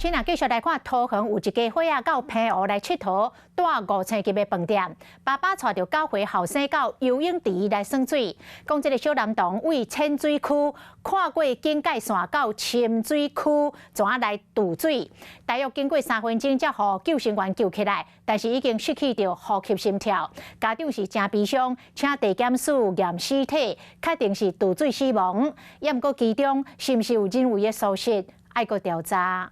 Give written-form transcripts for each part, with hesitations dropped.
親啊，繼續來看桃園有一家伙仔到澎湖來𨑨迌，蹛五星級的飯店，爸爸帶著9歲後生到游泳池來耍水，講這个小男童對淺水區跨過警戒線到深水區，怎仔來渡水？大約經過3分鐘才予救生員救起來，但是已經失去著呼吸心跳，家長是誠悲傷，請地檢署驗屍體，確定是墮水死亡。也毋過其中是毋是有人為的疏失，愛閣調查。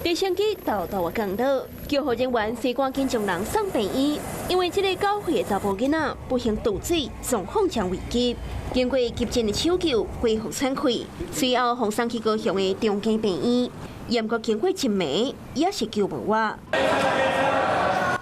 直升機豆豆的降落，救護人員隨趕緊將人送病院，因為這个9歲的查埔囡仔不幸墮水，狀況誠危急。經過急診的搶救，恢復喘氣，隨後予送去高雄的長庚病院，毋過經過一暝，也是救無活。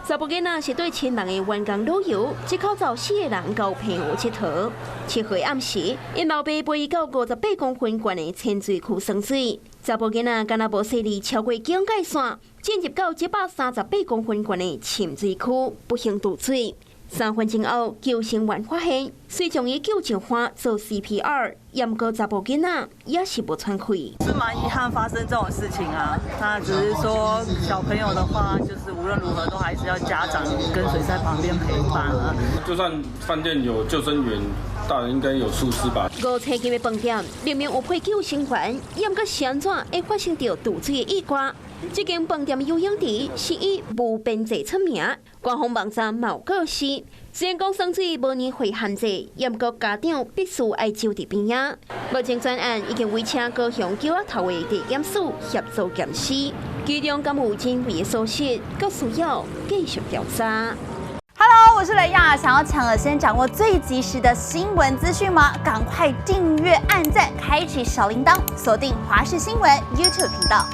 查埔囡仔是綴親人的員工旅遊，這口罩四个人到澎湖𨑨迌。7號暗時，𪜶老爸陪伊到58公分懸的淺水區耍水。查埔囡仔敢若無細膩，超過警戒線，進入到138公分懸的深水區，不幸墮水。3分鐘後，救生員發現，遂將伊救上岸做 CPR，毋過查埔囡仔也是無喘氣。是蠻遺憾發生這種事情啊，那只是說小朋友的話，就是無論如何都還是要家長跟隨在旁邊陪伴啊。就算飯店有救生員，大人應該有疏失吧？五星級的飯店明明有配救生員，毋過是按怎會發生著墮水的意外？這間飯店游泳池是以無邊際出名，官方網站嘛有告示。雖然講耍水無年歲限制，毋過家長必須愛守佇邊仔。目前專案已經委請高雄勼仔頭的地檢署協助驗屍，其中敢有人為的疏失，閣需要繼續調查。 Hello，我是雷亞，想要搶先掌握最及時的新聞資訊嗎？趕快訂閱、按讚、開啟小鈴鐺，鎖定華視新聞 YouTube 頻道。